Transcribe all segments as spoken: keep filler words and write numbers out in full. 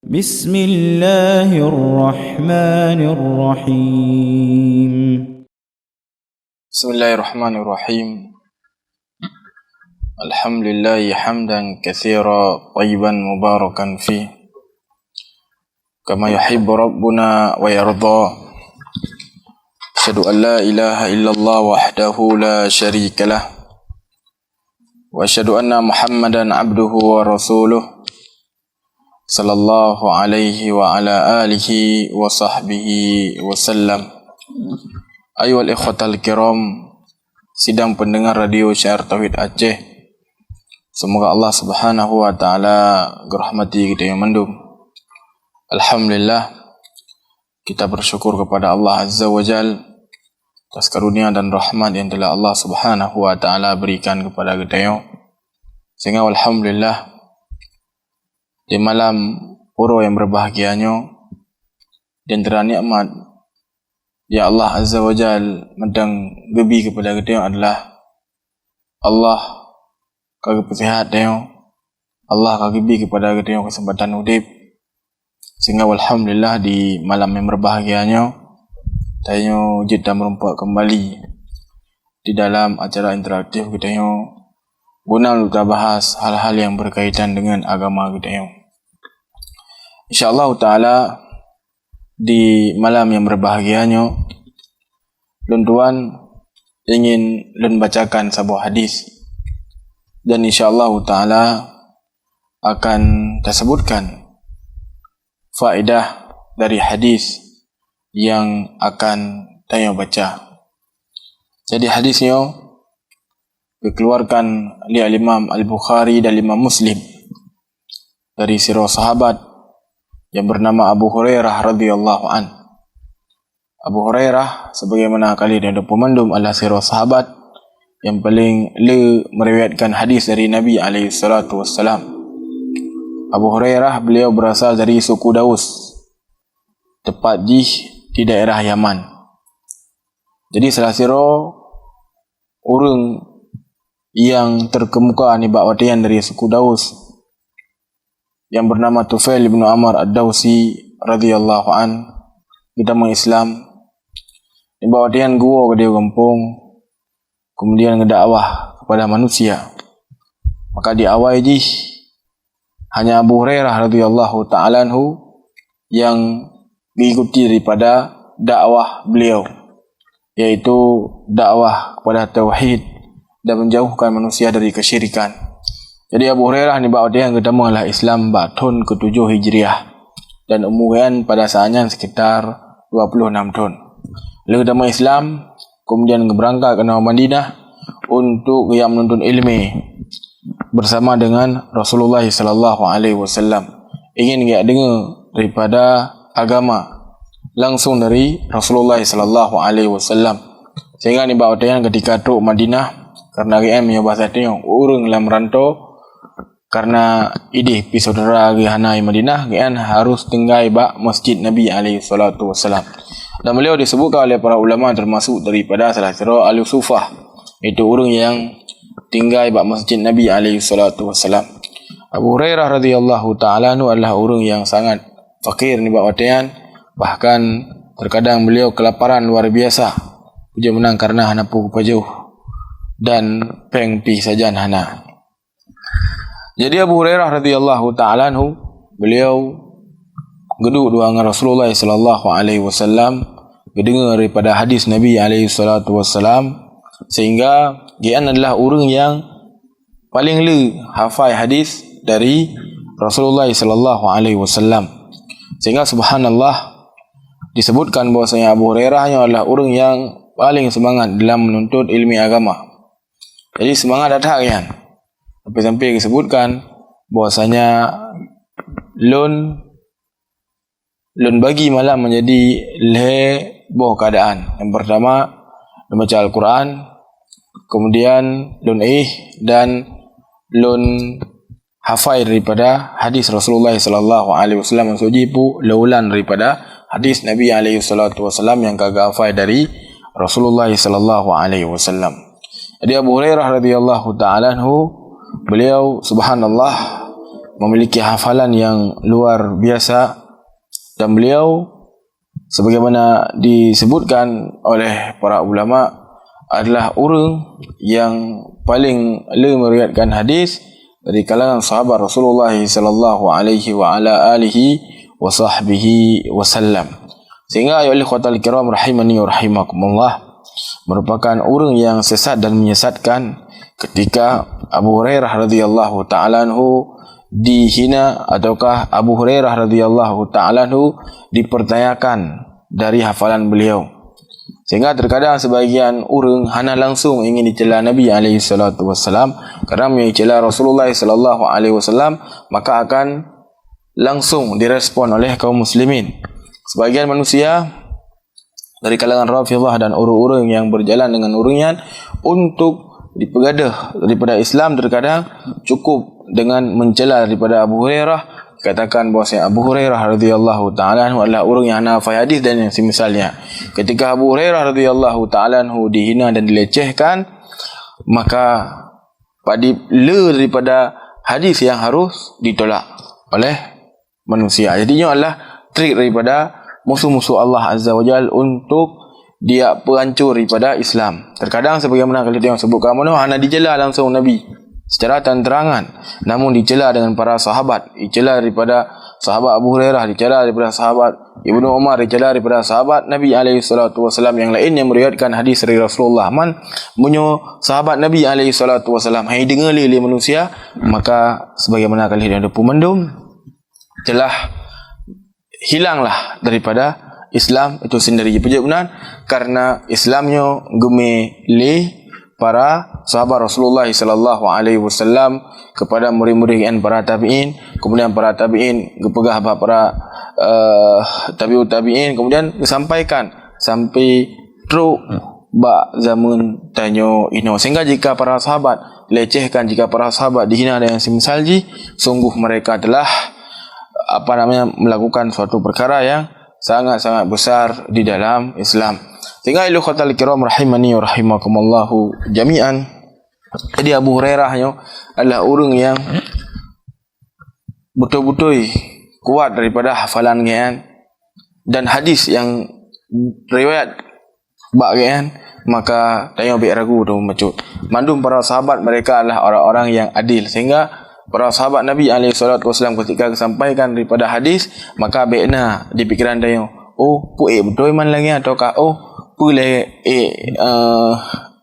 بسم الله الرحمن الرحيم. بسم الله الرحمن الرحيم. الحمد لله حمدا كثيرا طيبا مباركا فيه كما يحب ربنا ويرضى. أشهد أن لا إله إلا الله وحده لا شريك له، وأشهد أن محمدا عبده ورسوله، صلى الله عليه وعلى آله وصحبه وسلم. أيها الإخوة الكرام, sidang pendengar Radio Syiar Tauhid Aceh, semoga Allah Subhanahu wa Ta'ala geurahmati geutanyoe mandum. Alhamdulillah, kita bersyukur kepada Allah Azza wa Jal atas karunia dan rahmat yang telah Allah Subhanahu wa Ta'ala berikan kepada geutanyoe. Sehingga alhamdulillah, di malam uroe yang berbahagia nyoe, di antara nikmat yang Allah Azza wa Jal mantong geubri kepada geutanyoe adalah Allah ka geupeusehat tanyoe, Allah ka geubri kepada geutanyoe keuseumpatan udeb. Sehingga alhamdulillah, di malam yang berbahagia nyoe, tanyoe jeuet tameurumpok kembali di dalam acara interaktif geutanyoe, guna untuk tabahas hal-hal yang berkaitan dengan agama geutanyoe. Insya Allah Ta'ala, di malam yang berbahagia nyoe, lôn tuan ingin lôn bacakan saboh hadis, dan insya Allah Ta'ala akan tasebutkan faedah dari hadis yang akan tanyoe baca. Jadi, hadis nyoe dikeluarkan lé Al-Imam Al-Bukhari dan Imam Muslim dari sidroe sahabat yang bernama Abu Hurairah radhiyallahu an. Abu Hurairah, sebagaimana kali dan peumandum, adalah sidroe sahabat yang paling le meriwayatkan hadis dari Nabi alaihi salatu wassalam. Abu Hurairah, beliau berasal dari suku Daus, tepat jih di daerah Yaman. Jadi, salah sidroe ureuëng nyang terkeumuka nibak watée nyan dari suku Daus, yang bernama Tufail ibnu Amr Ad-Dausi radhiyallahu an, geutamong Islam. Nibak watée nyan geuwoe keudéh gampông, kemudian geudakwah kepada manusia. Maka di awai jih, hanya Abu Hurairah radhiyallahu ta'ala anhu yang mengikuti daripada dakwah beliau, yaitu dakwah kepada tauhid dan menjauhkan manusia dari kesyirikan. Jadi, Abu Hurairah nibak watée nyan geutamong lam Islam bak thon ketujoh Hijriah, dan umu geuh nyan pada saat nyan sekitar dua puluh enam thon. Lheueh geutamong Islam, kemudian geubeurangkat keunoe Madinah untuk geujak meununtut iéleumé bersama dengan Rasulullah sallallahu alaihi wasallam, ingin geujak deungoe daripada agama langsung dari Rasulullah sallallahu alaihi wasallam. Sehingga nibak watée nyan, ketika trok Madinah, karena geuh nyan meunyoe basa tanyoe ureuëng lam rantô, karena ideh pih syedara geuh hana i Madinah, geuh nyan harus tinggai bak masjid Nabi alaihi salatu wassalam. Dan beliau disebutkan oleh para ulama termasuk daripada salah sidroe ahli sufah, yaitu ureuëng nyang tinggai bak masjid Nabi alaihi salatu wassalam. Abu Hurairah radhiyallahu ta'ala anhu adalah ureuëng nyang sangat fakir nibak watée nyan, bahkan terkadang beliau kelaparan luar biasa, peue jeuet meunan karena hana peue geupajoh dan péng pih sajan hana. Jadi, Abu Hurairah radhiyallahu ta'ala anhu, beliau geuduek dua ngon Rasulullah sallallahu alaihi wasallam, geudeungoe daripada hadis Nabi alaihi salatu wassalam, sehingga geuh nyan adalah ureuëng nyang paléng le hafai hadis dari Rasulullah sallallahu alaihi wasallam. Sehingga, subhanallah, disebutkan bahwasanya Abu Hurairah nyoe adalah ureuëng nyang paléng seumangat dalam meununtut iéleumé agama. Jadi, seumangat that-that nyan. Sampai-sampai geusebutkan bahwasanya lôn, lôn bagi malam menjadi lhée boh keuadaan. Yang pertama, lôn baca Al-Quran, kemudian lôn éh dan lôn hafai daripada hadis Rasulullah sallallahu alaihi wasallam, maksud jih peue, lôn ulang daripada hadis Nabi alaihi salatu wasallam nyang ka geuhafai dari Rasulullah sallallahu alaihi wasallam. Jadi, Abu Hurairah radhiyallahu ta'ala anhu, beliau, subhanallah, memiliki hafalan yang luar biasa, dan beliau, sebagaimana disebutkan oleh para ulama, adalah ureuëng yang paling le meriwayatkan hadis dari kalangan sahabat Rasulullah sallallahu alaihi wa ala alihi wa sahbihi wasallam. Sehingga, ayuhal ikhwatal kiram rahimani wa rahimakumullah, merupakan ureuëng yang sesat dan menyesatkan ketika Abu Hurairah radhiyallahu ta'ala anhu dihina ataukah Abu Hurairah radhiyallahu ta'ala anhu dipertanyakan dari hafalan beliau. Sehingga terkadang sebagian ureuëng hana langsung ingin dicela Nabi alaihi salatu wasallam, karena meunyo dicela Rasulullah sallallahu alaihi wasallam, maka akan langsung direspon oleh kaum muslimin. Sebagian manusia dari kalangan Rafidhah dan ureuëng-ureuëng yang berjalan dengan ureuëng nyan untuk dipeugadeuh daripada Islam, terkadang cukup dengan mencela daripada Abu Hurairah, katakan bahwasanya Abu Hurairah radhiyallahu ta'ala anhu adalah ureuëng yang hana hafai hadis dan yang semisalnya. Ketika Abu Hurairah radhiyallahu ta'ala anhu dihina dan dilecehkan, maka padib le daripada hadis yang harus ditolak oleh manusia. Jadi, nyoe adalah trik daripada musuh-musuh Allah Azza wa Jal untuk dia peuhancur daripada Islam. Terkadang, sebagaimana kali yang sebutkan, meunoe hana dicela langsung Nabi secara terang-terangan, namun dicela dengan para sahabat, dicela daripada sahabat Abu Hurairah, dicela daripada sahabat Ibnu Umar, dicela daripada sahabat Nabi alaihi salatu wasallam yang lain yang meriwayatkan hadis dari Rasulullah. Man, meunyoe sahabat Nabi alaihi salatu wasallam hai deungoe lé, lé manusia, maka sebagaimana kali yang ada pemandum, telah hilanglah daripada Islam itu sendiri. Peujeuet meunan, karena Islam nyoe geumé lé para sahabat Rasulullah sallallahu alaihi wasallam kepada murid-murid geuh nyan para tabi'in, kemudian para tabi'in geupeugah bak para, eh, tabi'ut tabi'in, kemudian geusampaikan sampai trok bak zaman tanyoe inoe. Sehingga jika para sahabat dilecehkan, jika para sahabat dihina dan yang semisal jih, sungguh mereka telah, apa namanya, melakukan suatu perkara yang sangat-sangat besar di dalam Islam. Sehingga, ikhwatal kiram rahimani wa rahimakumullahu jami'an, jadi Abu Hurairah nyoe adalah ureuëng yang beutôi-beutôi kuat daripada hafalan geuh nyan dan hadis yang riwayat bak geuh nyan, maka tanyoe bék ragu atawa bacut. Mandum para sahabat mereka adalah orang-orang yang adil, sehingga para sahabat Nabi alaihi salatu wasallam ketika geusampaikan daripada hadis, maka bék na di pikiran tanyoe, "Oh, peue ék beutôi man lagée nyan," ataukah, "Oh, peue lé ék, eh,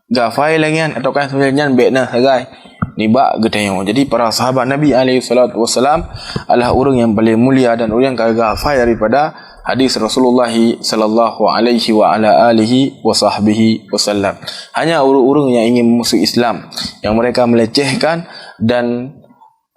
geuhafai lagée nyan," ataukah seumisalnya nyan, bék na sagai nibak geutanyoe. Jadi, para sahabat Nabi alaihi salatu wasalam adalah ureuëng yang paling mulia dan ureuëng yang ka geuhafai daripada hadis Rasulullah sallallahu alaihi wa ala alihi wa sahbihi wasallam. Hanya ureuëng-ureuëng yang ingin meumusuhi Islam, yang mereka melecehkan dan,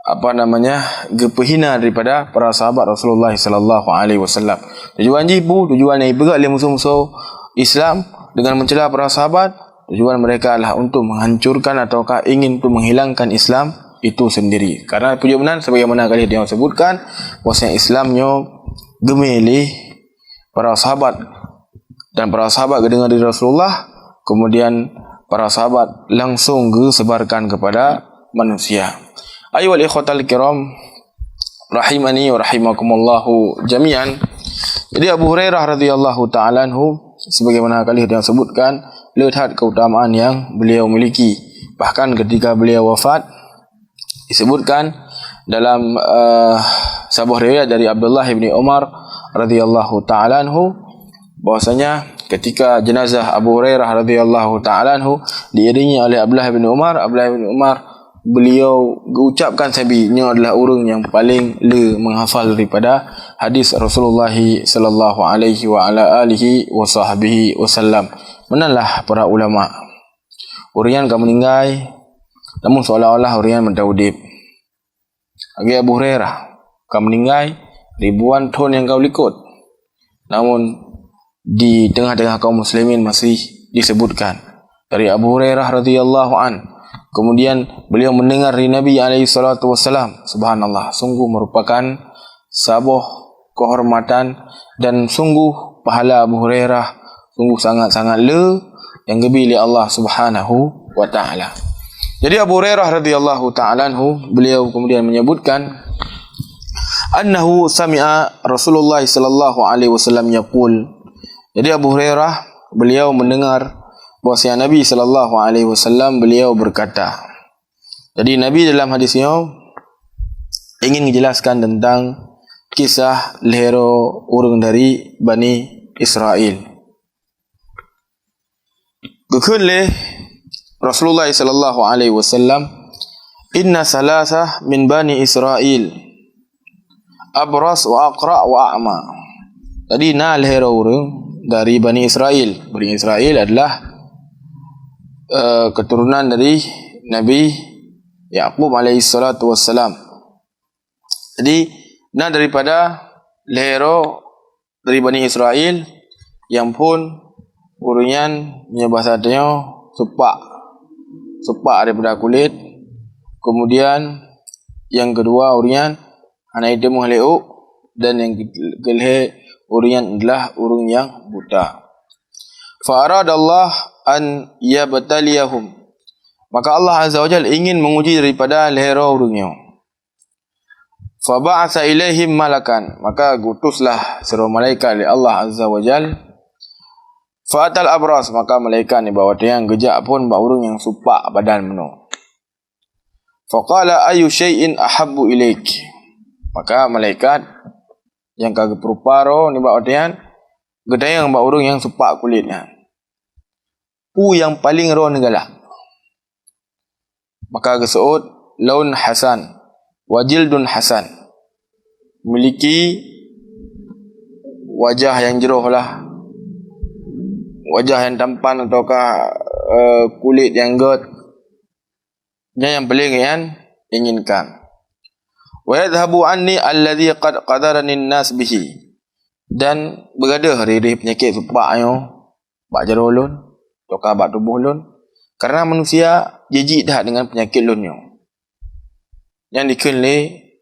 apa namanya, geupeuhina daripada para sahabat Rasulullah sallallahu alaihi wasallam. Tujuan jih peue? Tujuan yang dipeugah oleh musuh-musuh Islam dengan mencela para sahabat, tujuan mereka adalah untuk menghancurkan ataukah ingin untuk menghilangkan Islam itu sendiri. Karena peujeuet meunan, sebagaimana kali yang sebutkan, bahwasanya Islam nyoe geumé lé para sahabat, dan para sahabat geudeungoe dari Rasulullah, kemudian para sahabat langsung geusebarkan kepada manusia. Ayuhal ikhwatal kiram rahimani wa rahimakumullahu jami'an. Jadi, Abu Hurairah radhiyallahu ta'ala anhu, sebagaimana kali yang sebutkan, le that keutamaan yang beliau miliki. Bahkan ketika beliau wafat, disebutkan dalam, eh, saboh riwayat dari Abdullah ibni Umar radhiyallahu ta'ala anhu, bahwasanya ketika jenazah Abu Hurairah radhiyallahu ta'ala anhu diiringi oleh Abdullah ibni Umar, Abdullah ibni Umar, beliau geuucapkan sabe, "Nyoe adalah ureuëng yang paling le menghafal daripada hadis Rasulullah sallallahu alaihi wa ala alihi wa sahbihi wasallam." Meunanlah para ulama. Ureuëng nyan ka meuninggai, namun seolah-olah ureuëng nyan mantong udeb. Lagée Abu Hurairah ka meuninggai ribuan thon nyang ka likot, namun di teungoh-teungoh kaum muslimin masih disebutkan dari Abu Hurairah radhiyallahu an. Kemudian beliau mendengar dari Nabi alaihi salatu wasalam. Subhanallah, sungguh merupakan saboh kehormatan dan sungguh pahala Abu Hurairah sungguh sangat-sangat le yang geubri lé Allah Subhanahu wa Ta'ala. Jadi, Abu Hurairah radhiyallahu ta'ala anhu, beliau kemudian menyebutkan, Annahu sami'a Rasulullah sallallahu alaihi wasallam yaqul. Jadi Abu Hurairah, beliau mendengar bahwasanya Nabi sallallahu alaihi wasallam beliau berkata. Jadi Nabi dalam hadis nyoe ingin menjelaskan tentang kisah lhèe droe ureueng dari Bani Israel. Geukheun lé Rasulullah sallallahu alaihi wasallam, "Inna salasah min Bani Israel, abras wa aqra wa a'ma." Jadi na lhèe droe ureueng dari Bani Israel. Bani Israel adalah, eh, keturunan dari Nabi Yakub alaihi salatu wassalam. Jadi na daripada lhèe droe dari Bani Israel, nyang phôn ureueng nyan meunyoe basa tanyoe supak, supak daripada kulét. Kemudian nyang keudua ureueng nyan hana jiteumeung lé ôk, dan nyang keulhèe ureueng nyan adalah ureueng nyang buta. Fa aradallah an yabtaliyahum. Maka Allah Azza wa Jalla ingin menguji daripada lhèe droe ureueng nyoe. Fa ba'atsa ilaihim malakan, maka geutuslah sidroe malaikat lé Allah Azza wa Jal. Fa atal abras, maka malaikat nibak watèe nyan geujak phôn bak ureueng nyang supak badan bunoe. Fa qala, "Ayyu syai'in ahabbu ilaik?" Maka malaikat nyang ka geupeurupa droe nibak watèe nyan geutanyong bak ureueng nyang supak kulét nyan, "Peue nyang paleng droeneuh galak?" Maka geuseuôt, "Laun hasan, wa jildun hasan." Memiliki wajah nyang jroh lah, wajah nyang tampan ataukah, eh, kulét nyang gèt. Nyan nyang paleng gobnyan inginkan. "Wa yadhhabu anni alladhi qad qadarani an-nas bihi." Dan beugadôh rih-rih peunyakét supak nyoe bak jaroe lôn, ataukah bak tuboh lôn, kareuna manusia jijik that deungon peunyakét lôn nyoe. Nyan dikheun lé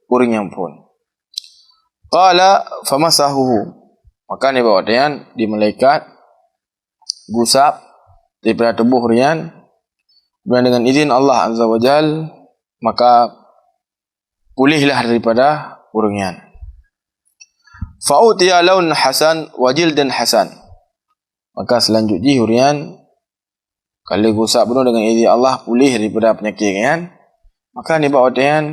ureueng nyang phôn. Qala famasahuhu. Maka nibak watèe nyan di malaikat gusab daripada tuboh ureueng nyan, dan deungon izin Allah Azza wa Jal, maka puléhlah daripada ureueng nyan. Fa utiya laun hasan wa jildan hasan. Maka seulanjut jih ureueng nyan ka lheueh gusab bunoe deungon izin Allah puléh daripada peunyakét gobnyan, maka nibak watèe nyan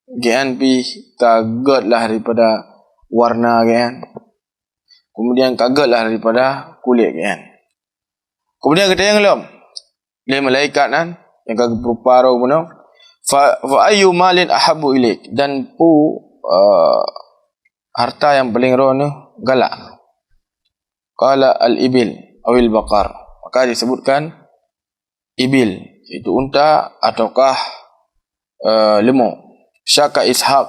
gobnyan pih ka gèt lah daripada warna gobnyan, kemudian ka gèt lah daripada kulét gobnyan. Kemudian geutanyong lom lé malaikat nyan nyang ka geupeurupa droe bunoe, "Fa, fa ayyu malin ahabbu ilaik?" Dan peue, eh, harta nyang paleng droeneuh galak? Qala al-ibil awil baqar. Maka disebutkan ibil, yaitu unta ataukah, eh, leumô. Syakka Ishaq,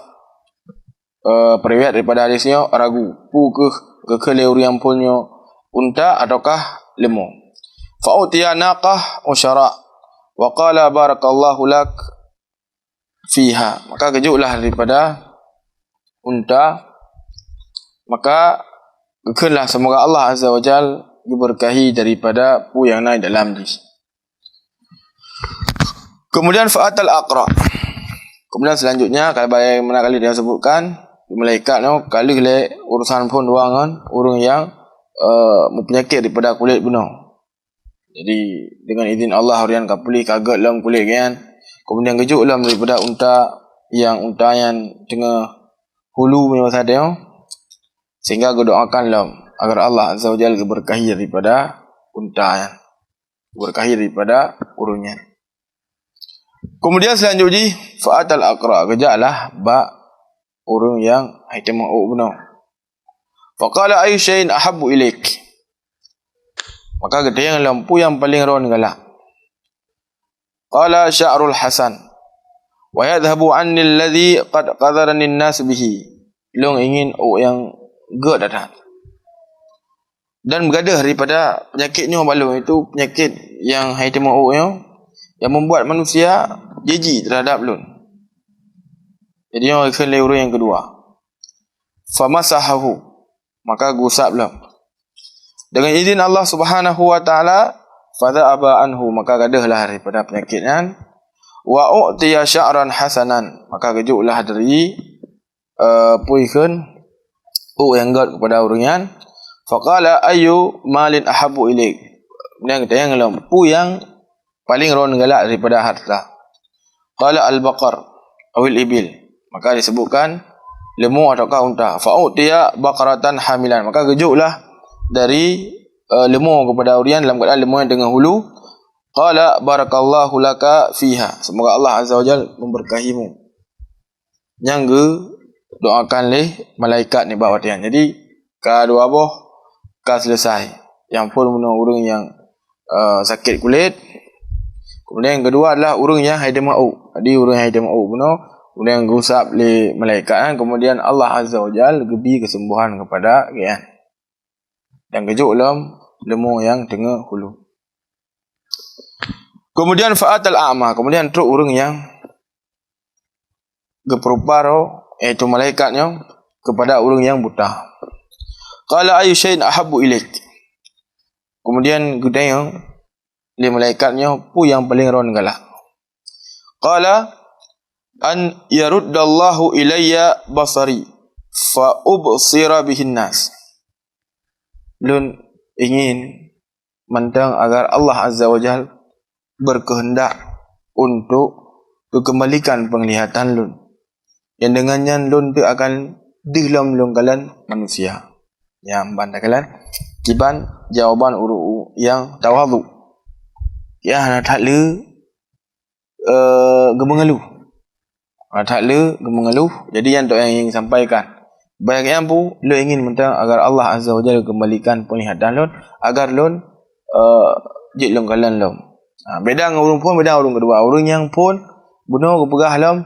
eh, peuriwayat daripada hadis nyoe ragu, peue keuh geukheun lé ureueng nyang phôn nyoe, unta ataukah leumô. Fa utiya naqah usyara wa qala barakallahu lak fiha. Maka geujok lah daripada unta, maka geukheun lah, "Semoga Allah Azza wa Jal geubeurkahi daripada peue nyang na di dalam jih." Kemudian fa atal aqra. Kemudian selanjutnya, kalau bagaimana kali dia sebutkan, malaikat nyoe ka lheueh lé urusan phôn dua ngon ureueng nyang, eh, meupeunyakét daripada kulét bunoe. Jadi, deungon izin Allah, ureueng nyan ka puléh, ka gèt lom kulét gobnyan. Kemudian geujok lom daripada unta, nyang unta nyan teungoh hulu meunyoe basa tanyoe, sehingga geudoakan lom agar Allah Azza wa Jalla geubeurkahi daripada unta nyan, geubeurkahi daripada ureueng nyan. Kemudian selanjut jih, fa atal aqra, geujaklah bak ureueng nyang hai teumeu'uk bunoe. Faqala, "Ayyu syai'in ahabbu ilaik?" Maka geutanyong lom, "Peue nyang paleng droeneuh galak?" Qala, "Sya'rul hasan, wa yadhhabu anni alladhi qad qadarani an-nas bihi." Lôn ingin ôk nyang gèt that-that. Dan beugadôh daripada peunyakét nyoe bak lôn, itu peunyakét nyang hai teumeu'uk nyoe, nyang membuat manusia jijik terhadap lôn. Jadi nyoe geukheun lé ureueng nyang keudua. Famasahahu, maka gusab lom. Dengan izin Allah Subhanahu wa Ta'ala, fadhahaba anhu, maka gadôh lah daripada peunyakét nyan. Wa u'tiya sya'ran hasanan, maka geujok lah dari eh, peue kheun, ôk nyang gét keupada ureuëng nyan. Faqala, "Ayyu malin ahabbu ilaik?" Nyang tanyong lom, "Peue nyang paleng droeneuh galak daripada hareuta?" Qala, "Al-baqar awil ibil." Maka disebutkan leumô ataukah unta. Fa utiya baqaratan hamilan. Maka geujoklah dari, eh, leumô keupada ureuëng nyan dalam keuadaan leumô nyang teungoh hulu. Qala, "Barakallahu laka fiha." Semoga Allah Azza wa Jalla memberkahimu. Nyang geudoakan lé malaikat nibak watée nyan. Jadi, ka dua boh ka selesai. Nyang phôn bunoe ureuëng nyang, eh, sakét kulét. Kemudian yang kedua adalah ureuëng nyang hai teuma ôk. Jadi, ureuëng hai teuma ôk bunoe, kemudian geusab lé malaikat nyan, kemudian Allah Azza wa Jalla geubi kesembuhan kepada gobnyan. Dan geujok lom leumô nyang teungoh hulu. Kemudian fa'atal a'ma, kemudian trok ureuëng nyang geupeurupa roh, yaitu malaikat nyoe, kepada ureuëng nyang buta. Qala, "Ayyu syai'in ahabbu ilaik?" Kemudian geutanyong lé malaikat nyoe, "Peue nyang paleng droeneuh galak?" Qala, "An yaruddallahu ilayya basari fa ubsira bihin nas." Lôn ingin mantong agar Allah Azza wa Jal berkehendak untuk geukeumbalikan peunglihatan lôn. Nyang deungon nyan lôn teuk akan deuh lom lôn kalon manusia. Nyan ban takalon kiban jawaban ureuëng nyang tawadhu. Nyan hana that lé, eh, geumeungeuluh. Hana that lé geumeungeuluh. Jadi nyan tok nyang ingin sampaikan. Bak nyan pu, lôn ingin mantong agar Allah Azza wa Jalla keumbalikan peunglihatan lôn, agar lôn, eh, jeuet lôn kalon lom. Ha, beda ngon ureuëng phôn, beda ureuëng keudua. Ureuëng nyang phôn bunoe geupeugah lom,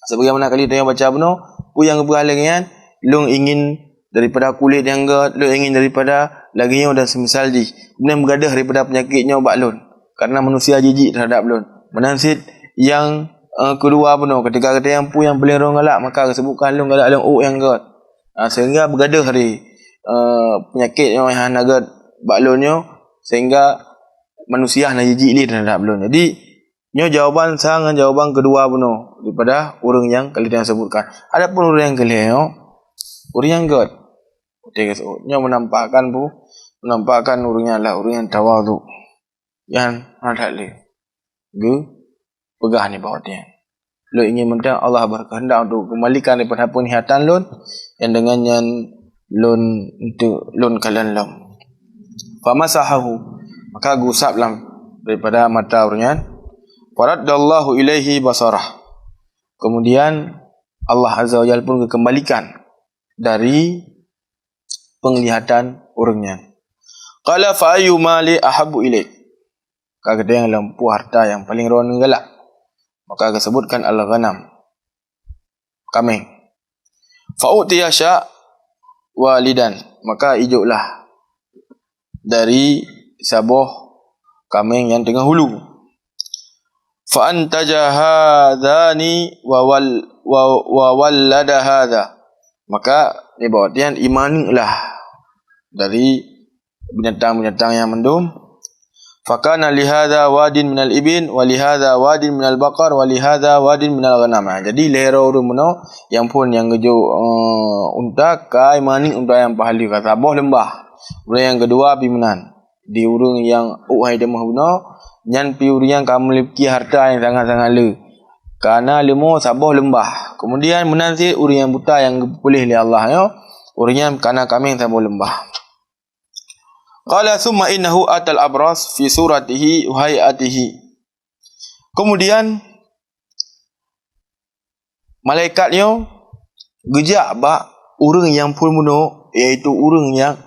sebagaimana kali tanyoe baca bunoe, peue nyang geupeugah lagée nyan, "Lôn ingin daripada kulét nyang gét, lôn ingin daripada lagée nyoe dan semisal jih. Kemudian beugadôh daripada peunyakét nyoe bak lôn, karena manusia jijik terhadap lôn." Meunan cit nyang, eh, keudua bunoe, ketika geutanyoe peue nyang paleng droeneuh galak, maka geusebutkan lôn galak lôn ôk nyang gét. Ah, sehingga beugadôh dari, eh, peunyakét nyang hana gét bak lôn nyoe, sehingga manusia hana jijik lé terhadap lôn. Jadi, nyoe jawaban sa ngon jawaban keudua bunoe daripada ureuëng nyang kali tanyoe sebutkan. Adapun ureuëng nyang keu lhée nyoe, ureuëng nyang gét. Nyoe menampakkan pu-, menampakkan ureuëng nyan adalah ureuëng nyang tawadhu. Nyan hana that lé geupeugah nibak watée nyan, "Lôn ingin mantong Allah berkehendak untuk kembalikan daripada penglihatan lôn, nyang deungon nyan lôn untuk lôn kalon lom." Famasahahu, maka geuusab lam daripada mata ureuëng nyan. Faraddallahu ilaihi basarah. Kemudian Allah Azza wa Jalla pun geukembalikan dari penglihatan ureuëng nyan. Qala, "Fa ayyu mali ahabbu ilaik?" Ka geutanyong lom, "Peue harta nyang paleng droeneuh galak?" Maka geusebutkan al-ghanam, kaméng. "Fa utiya sya walidan," maka ijoklah dari saboh kaméng nyang teungoh hulu. "Fa antaja hadzani wa wal-, wa, wa wallada hadza." Maka nibak watée nyan imaniklah dari binatang-binatang nyang mandum. "Fakana lihadza wadin minal ibil, wa lihadza wadin minal baqar, wa lihadza wadin minal ghanam." Ha, jadi lhée droe ureuëng bunoe nyang phôn nyang geujok, eh, unta, ka imanik unta nyang pahala ka saboh leumbah. Ureuëng nyang keudua pi meunan. Di ureuëng nyang ôk hai teuma bunoe, nyan pi ureuëng nyang ka meumiliki harta nyang sangat-sangat le. Ka na leumô saboh leumbah. Kemudian meunan cit ureuëng nyang buta nyang geupuléh lé Allah nyoe, ureuëng nyan ka na kaméng saboh leumbah. Qala, "Tsumma innahu atal abras fi suratihi wa hay'atihi." Kemudian malaikat nyoe geujak bak ureuëng nyang phôn bunoe, yaitu ureuëng nyang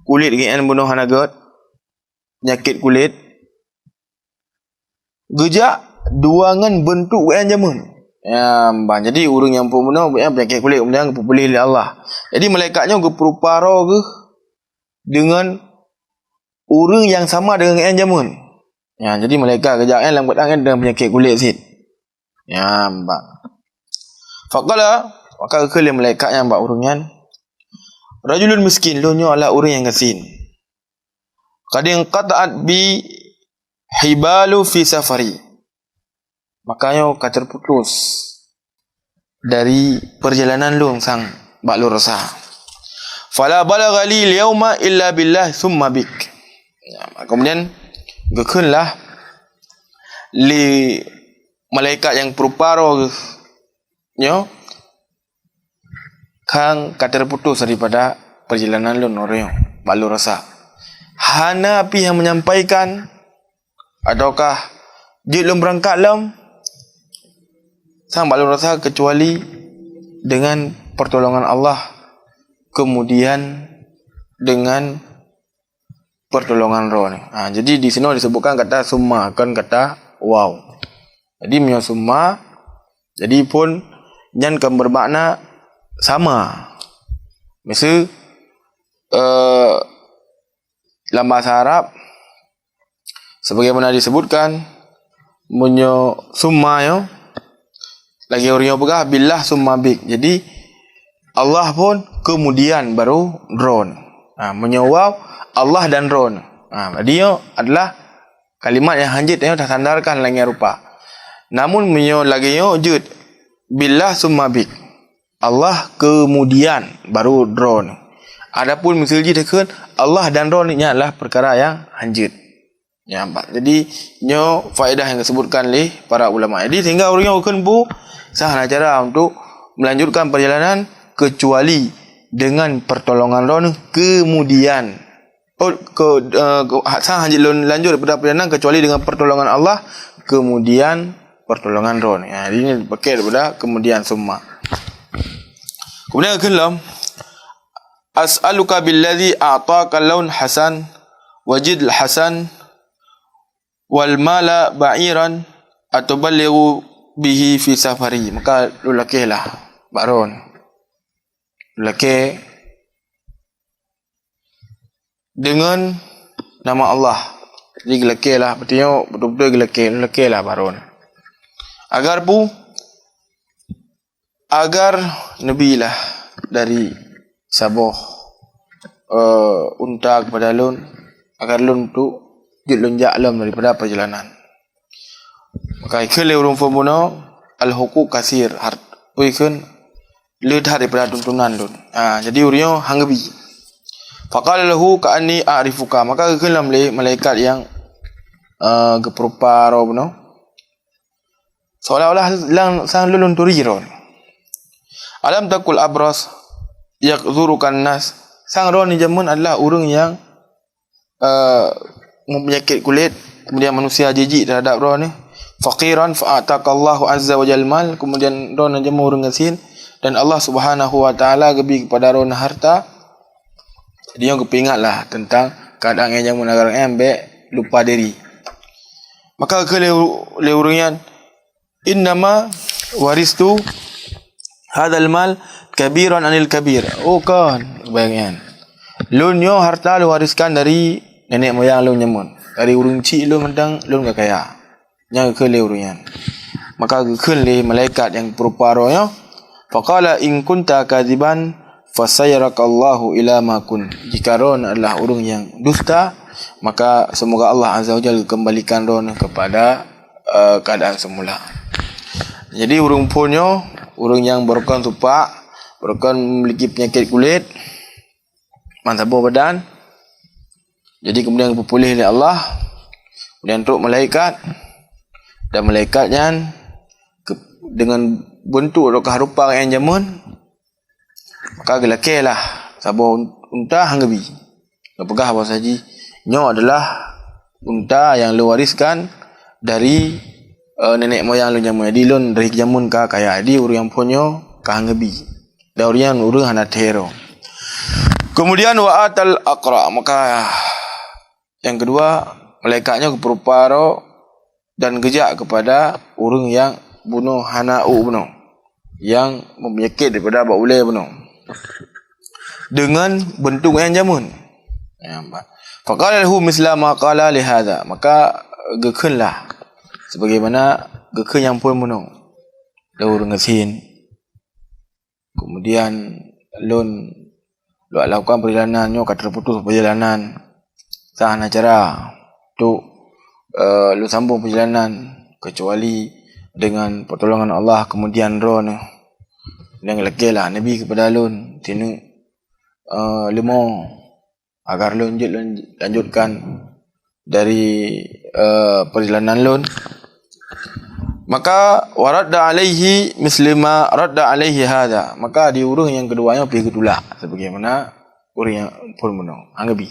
kulét geuh nyan bunoe hana gét, peunyakét kulét. Geujak dua ngon beuntuk geuh nyan jameun. Ya, ban. Jadi ureuëng nyang phôn bunoe geuh nyan peunyakét kulét, kemudian geupuléh lé Allah. Jadi malaikat nyoe geupeurupa droe geuh deungon ureuëng nyang sama deungon geuh nyan jameun. Ya, jadi malaikat geujak nyan lam keuadaan deungon peunyakét kulét cit. Nyan bak. Faqala, maka geukheun lé malaikat nyan bak ureuëng nyan, "Rajulun miskin, lôn nyoe adalah ureuëng nyang gasien. Qad inqata'at bi hibalu fi safari." Maka nyoe ka terputus dari peurjalanan lôn sang bak lôn rasa. Fala balagha li yauma illa billah summa bik. Ya, kemudian geukheunlah lé malaikat nyang peurupa roh nyoe, kang ka teuputôh daripada peurjalanan lôn uroe nyoe bak lôn rasa. Hana pih nyang menyampaikan ataukah jeuet lôn beurangkat lom sang bak lôn rasa keucuali dengan pertolongan Allah, kemudian dengan pertolongan Droeneuh. Ha, jadi di sinoe disebutkan kata summa, kon kata waw. Jadi meunyoe summa, jadi phon nyan kon beumakna sama. Miseu, eh, lam bahasa Arab, sebagaimana disebutkan, meunyoe summa nyoe, lagée ureuëng nyoe peugah, billah summa bik. Jadi, Allah phon kemudian baru Droeneuh. Ha, meunyoe waw, Allah dan Droeneuh. Ha, jadi nyoe adalah kalimat nyang hanjeuet nyoe tasandarkan lagée rupa. Namun meunyoe lagée nyoe jeuet, billah summa bik. Allah kemudian baru Droeneuh. Adapun miseu jih takheun Allah dan Droeneuh, nyan adalah peukara nyang hanjeuet. Nyan pat. Jadi, nyoe faedah nyang disebutkan lé para ulama. Jadi, sehingga ureuëng nyoe kheun bu sah hana cara untuk melanjutkan perjalanan kecuali dengan pertolongan Droeneuh kemudian. Oh, ke, eh, ke, ha, sah hanjeuet lôn lanjut daripada perjalanan kecuali dengan pertolongan Allah, kemudian pertolongan Droeneuh. Ya, jadi ini pakai daripada kemudian summa. Kemudian kheun lom, as'aluka billadzi a'taka laun hasan, wajid hasan, wal mala ba'iran, atuballighu bihi fi safari. Maka lôn lakée lah bak Droeneuh. Lôn lakée dengan nama Allah. Jadi geulakée lah, beutôi beutôi geulakée, lakée lah bak Droeneuh. Agar pu, agar neubi lah dari saboh, eh, unta kepada lôn, agar lôn tu jeuet lôn jak lom daripada perjalanan. Maka ikheun lé ureuëng phon bunoe, al-huquq kasir, hart-, ui kheun le that daripada tuntunan lôn. Ha, jadi ureuëng nyoe han geubi. Faqala lahu ka'anni a'rifuka. Maka geukheun lom lé malaikat nyang, eh, geupeurupa roh bunoe, seolah-olah sang lôn turi droe. Alam takul abras yaqzurukan nas. Sang Droeneuh jameun adalah ureuëng nyang eh, meupenyakit kulét, kemudian manusia jijik terhadap droeneuh. Faqiran fa'atakallahu azza wa jal mal, kemudian droeneuh jameun ureuëng gasien, dan Allah Subhanahu wa Taala geubi kepada droeneuh harta. Jadi nyoe geupeuingatlah tentang keadaan nyang jameun agar nyan bék lupa diri. Maka keu lé, lé ureuëng nyan, "Innama waristu hadzal mal kabiran anil kabir." Oh kon, bayang nyan. Lôn nyoe harta lôn wariskan dari nenek moyang lôn jameun. Dari ureuëng chik lôn mantong lôn ka kaya. Nyan geukheun lé ureuëng nyan. Maka geukheun lé malaikat nyang peurupa roh nyoe, "Faqala in kunta kadziban fasayarakallahu ila ma kun." Jika droeneuh adalah ureuëng nyang dusta, maka semoga Allah Azza wa Jalla kembalikan droeneuh kepada eh, keadaan semula. Jadi ureuëng phon nyoe, ureuëng nyang beurukon supak, beurukon memiliki penyakit kulét, bansaboh badan. Jadi kemudian geupuléh lé Allah, kemudian trok malaikat, dan malaikat nyan ke, dengan bentuk ataukah rupa nyang jameun, maka geulakée lah saboh un-, unta han geubi. Geupeugah bahwa saji nyoe adalah unta nyang lôn wariskan dari, eh, nenek moyang lôn jameun. Jadi lôn dari jameun ka kaya. Jadi ureuëng phon nyoe ka han geubi. Dan ureuëng nyan ureuëng hana thero. Kemudian wa atal aqra, maka nyang keudua malaikat nyoe geupeurupa roh dan geujak kepada ureuëng nyang bunoe hana ôk bunoe, nyang meupenyakit daripada bak ulée bunoe, deungon beuntuk nyang jameun. Faqala lahu misla ma qala li hadza, maka geukheun lah sebagaimana geukheun nyang phon bunoe, lé ureuëng gasien. Kemudian lôn, lôn lakukan perjalanan nyoe ka terputus perjalanan. Sah hana cara untuk, eh, lôn sambung perjalanan kecuali dengan pertolongan Allah, kemudian droeneuh. Nyang lakée lah Nabi keupada lôn, sineuk, eh, leumo, agar lôn jeuet lôn lanjutkan dari, eh, perjalanan lôn. Maka, wa radda alaihi mislima radda alaihi hadha. Maka di ureuëng nyang keudua nyoe pih geutulak sebagaimana ureuëng nyang phon bunoe. Hana bi.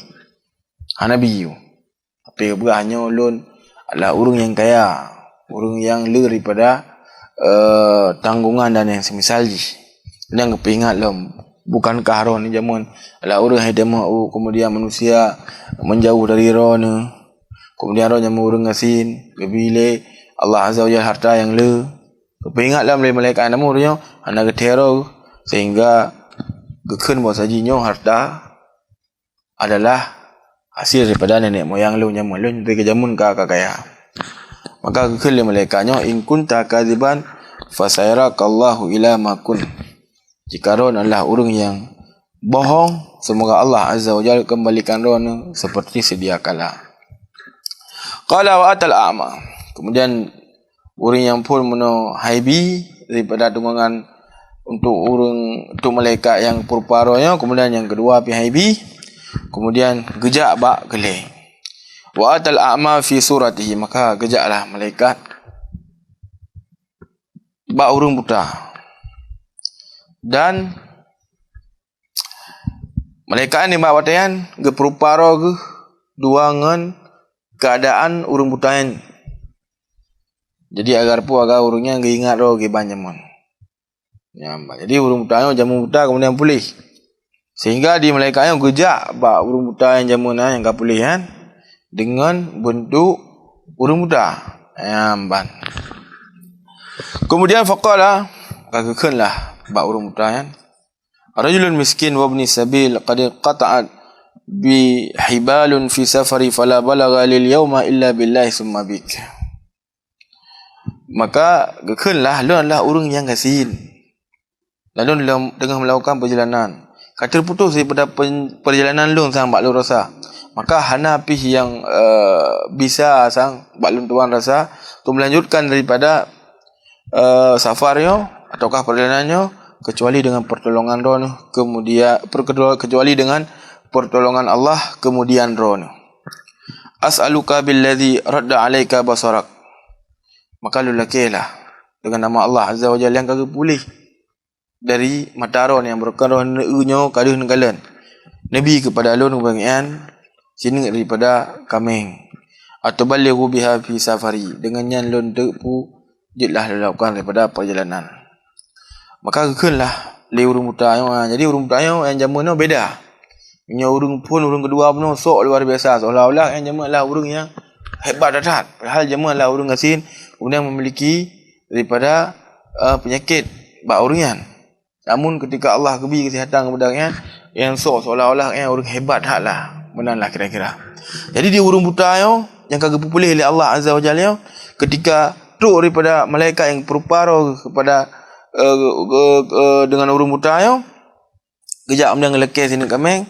Hana bi yue. Tapi geupeugah nyoe lôn adalah ureuëng nyang kaya, ureuëng nyang le daripada, eh, tanggungan dan nyang semisal jih. Nyang geupeuingat lom, bukankah droeneuh jameun adalah ureuëng hai teumoh, kemudian manusia menjauh dari droeneuh, kemudian droeneuh jameun ureuëng gasien, geubri lé Allah Azza wa Jalla harta nyang le. Geupeuingat lom lé malaikat namun ureuëng nyoe hana geuthero, sehingga geukheun bahwa saji nyoe harta adalah hasil daripada nenek moyang lôn jameun, lôn dari jameun ka, ka kaya. Maka geukheun lé malaikat nyoe, "In kunta kadziban, fasayarakallahu ila ma kun." Jika droeneuh adalah ureuëng nyang bohong, semoga Allah Azza wa Jalla kembalikan droeneuh seperti sedia kala. Qala wa atal a'ma. Kemudian ureuëng nyang phon bunoe hai bi daripada tunggangan untuk ureuëng, untuk malaikat nyang peurupa droe nyoe, kemudian nyang keudua pih hai bi, kemudian geujak bak keu lhée. Wa atal a'ma fi suratihi, maka geujaklah malaikat bak ureuëng buta. Dan malaikat nibak watée nyan geupeurupa droe geuh dua ngon keuadaan ureuëng buta nyan. Jadi agar peue, agar ureuëng nyan geuingat droe kiban jameun. Nyan bah. Jadi ureuëng buta nyoe jameun buta kemudian puléh. Sehingga di malaikat nyoe geujak bak ureuëng buta nyang jameun nyan nyang ka puléh nyan deungon beuntuk ureuëng buta. Nyan ban. Kemudian faqala, ka geukheun lah bak ureuëng buta nyan, "Rajulun miskin wa ibni sabil qad qata'at bi hibalun fi safari fala balagha lil yauma illa billahi summa bik." Maka geukheun lah, "Lôn adalah ureuëng nyang gasien. Lalu lôn teungoh melakukan perjalanan. Ka teuputoh daripada pen-, perjalanan lôn sang bak lôn rasa. Maka hana pih nyang, eh, bisa sang bak lôn tuan rasa untuk melanjutkan daripada, eh, safar nyoe ataukah perjalanan nyoe kecuali dengan pertolongan droeneuh, kemudian per-, kecuali dengan pertolongan Allah, kemudian droeneuh. As'aluka billadzi radda alaika basarak." Maka lôn lakée lah dengan nama Allah Azza wa Jalla nyang ka geupuléh dari mata droeneuh nyang beureukan droeneuh nyoe ka deuh neukalon. Neubi keupada lôn ubak nyan sineuk daripada kaméng, "Atuballighu biha fi safari." Deungon nyan lôn teuk peue jeuet lah lôn lakukan daripada perjalanan. Maka geukheun lah lé ureuëng buta nyoe, ha, jadi ureuëng buta nyoe nyang jameun nyoe beda. Nyoe ureuëng phon, ureuëng keudua bunoe sok luar biasa, seolah-olah nyang jameun adalah ureuëng nyang hebat that-that. Padahal jameun adalah ureuëng gasien, kemudian memiliki daripada, eh, penyakit bak ureuëng nyan. Namun ketika Allah geubri kesihatan kepada nyan, nyang sok seolah-olah nyan ureuëng hebat that lah. Meunan lah kira-kira. Jadi di ureuëng buta nyoe nyang ka geupeupuléh lé Allah Azza wa Jalla nyoe, ketika trok daripada malaikat nyang peurupa droe kepada, eh, eh, eh, dengan ureuëng buta nyoe, geujak meunan lakée sineuk kaméng,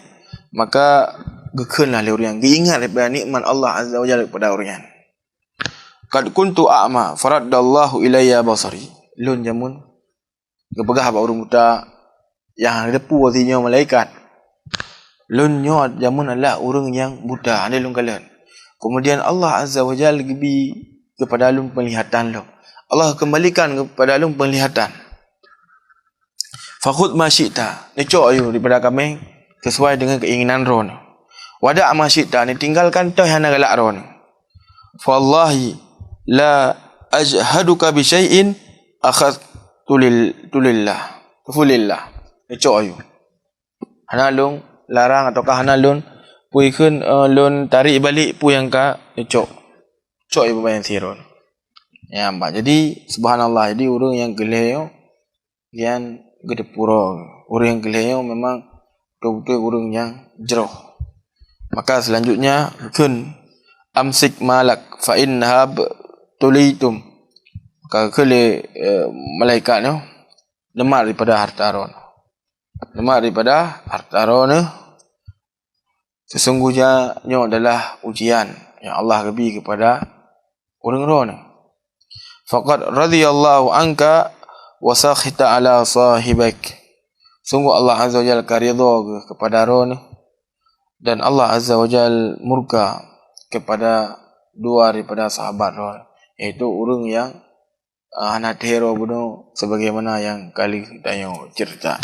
maka geukheun lah lé ureuëng nyan, geuingat daripada nikmat Allah Azza wa Jalla kepada ureuëng nyan. "Qad kuntu a'ma, faraddallahu ilayya basari." Lôn jameun, geupeugah bak ureuëng buta nyang hana geuteupeue si nyoe malaikat, "Lôn nyoe jameun adalah ureuëng nyang buta, hana lôn kalon. Kemudian Allah Azza wa Jalla geubri keupada lôn peunglihatan lom. Allah keumbalikan keupada lôn peunglihatan." "Fakhudh ma syi'ta," neucok ayue daripada kaméng sesuai dengan keinginan droeneuh. "Wada' ma syi'ta," neutinggalkan toh hana galak droeneuh. "Fa wallahi la ajhaduka bi syai'in akhadhtu lil-, tulillah, fulillah." Neucok ayue. Hana lôn larang ataukah hana lôn peue kheun, eh, lôn tarék balek peue nyang ka neucok. Cok ayue bak nyang sidroe. Nyan bah. Jadi, subhanallah, jadi ureuëng nyang keu lhée nyoe nyan geuteupeue droe. Ureuëng nyang keu lhée nyoe memang beutôi-beutôi ureuëng nyang jroh. Maka selanjutnya kheun, "Amsik malak fa innaha btulitum." Maka kheun lé, eh, malaikat nyoe, "Neumat daripada hareuta droeneuh. Neumat daripada hareuta droeneuh. Sesungguhnya nyoe adalah ujian nyang Allah geubri keupada ureuëng droeneuh." "Faqad radhiyallahu anka Wa sakhita ala sahibik. Sungguh Allah Azza wa Jalla ka ridha geuh kepada droeneuh, dan Allah Azza wa Jalla murka kepada dua daripada sahabat droeneuh, yaitu ureuëng nyang, ah, hana teuhero bunoe, sebagaimana nyang ka lheueh tanyoe cerita.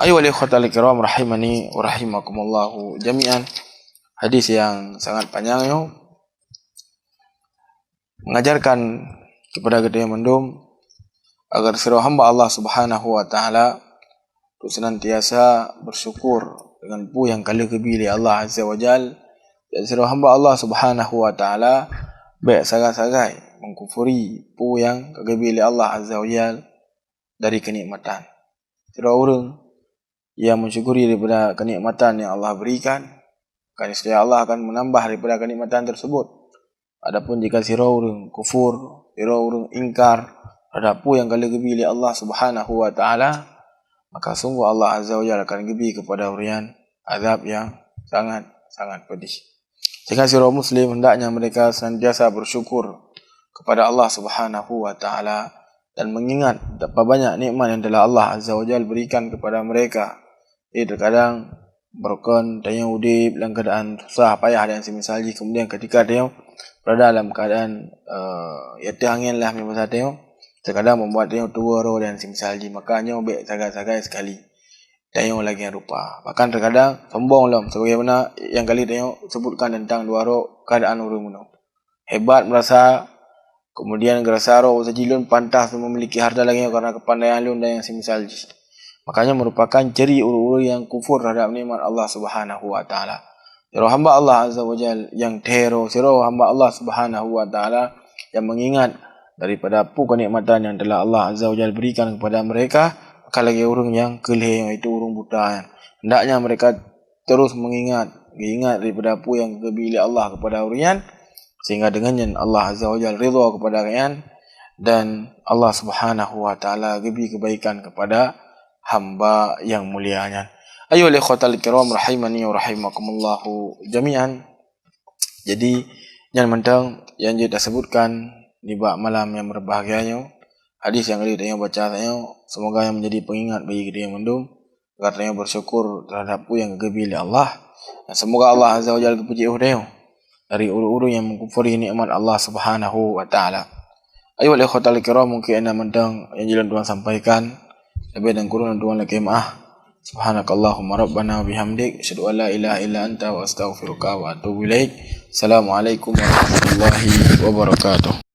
Ayuhal ikhwatal kiram rahimani wa rahimakumullahu jami'an. Hadis nyang sangat panyang nyoe mengajarkan kepada geutanyoe mandum agar sidroe hamba Allah Subhanahu wa Taala untuk senantiasa bersyukur dengan peue nyang ka lheueh geubri lé Allah Azza wa Jal. Dan sidroe hamba Allah Subhanahu wa Taala bék sagai-sagai mengkufuri peue nyang ka geubri lé Allah Azza wa Jal dari kenikmatan. Sidroe ureuëng yang mensyukuri daripada kenikmatan yang Allah berikan, maka niscaya Allah akan menambah daripada kenikmatan tersebut. Adapun jika sidroe ureuëng kufur, sidroe ureuëng ingkar terhadap peue nyang ka lheueh geubri lé Allah Subhanahu wa Taala, maka sungguh Allah Azza wa Jalla akan geubri kepada ureuëng nyan azab nyang sangat-sangat pedih. Sehingga sidroe muslim hendaknya mereka senantiasa bersyukur kepada Allah Subhanahu wa Taala dan mengingat betapa banyak nikmat yang telah Allah Azza wa Jalla berikan kepada mereka. Jadi, terkadang beureukan tanyoe udeb lam keuadaan susah payah dan seumisal jih, kemudian ketika tanyoe berada dalam keuadaan, eh, ya teuh angén lah meubaca tanyoe, terkadang membuat tanyoe tuwoe roh dan seumisal jih, maka nyoe bék sagai-sagai sekali tanyoe lagée rupa. Bahkan terkadang sombong lom, sebagaimana nyang ka lheueh tanyoe sebutkan tentang dua roh keuadaan ureuëng bunoe. Hebat merasa, kemudian geurasa roh, "Usaji lôn pantas memiliki harta lagée nyoe karena kepandaian lôn," dan nyang seumisal jih. Makanya merupakan ciri ureuëng-ureuëng nyang kufur terhadap nikmat Allah Subhanahu wa Taala. Sidroe hamba Allah Azza wa Jal nyang teuhero, sidroe hamba Allah Subhanahu wa Taala yang mengingat daripada peue kenikmatan yang telah Allah Azza wa Jal berikan kepada mereka, maka lagée ureuëng nyang keu lhée, yaitu ureuëng buta nyan. Hendaknya mereka terus mengingat, geuingat daripada peue nyang geubri lé Allah kepada ureuëng nyan, sehingga dengan nyan Allah Azza wa Jalla ridha kepada gobnyan dan Allah Subhanahu wa Taala geubri keubaikan kepada hamba nyang mulia nyan. Ayuhal ikhwatal kiram rahimani wa rahimakumullahu jami'an. Jadi, nyan mantong nyang jeuet tasebutkan nibak malam nyang berbahagia nyoe. Hadis nyang ka lheueh tanyoe baca tanyoe, semoga nyang menjadi pengingat bagi geutanyoe mandum, agar tanyoe bersyukur terhadap peue nyang geubri lé Allah. Dan semoga Allah Azza wa Jalla geupeujiôh tanyoe dari ureuëng-ureuëng nyang mengkufuri nikmat Allah Subhanahu wa Taala. Ayuhal ikhwatal kiram, mungkin nyan mantong nyang jeuet lôn tuan sampaikan. Leubeh dan kureueng lôn tuan lakée meu'ah. Subhanakallahumma rabbana wa bihamdik, asyhadu an la ilaha illa anta wa astaghfiruka wa atubu ilaik. Assalamualaikum warahmatullahi wabarakatuh.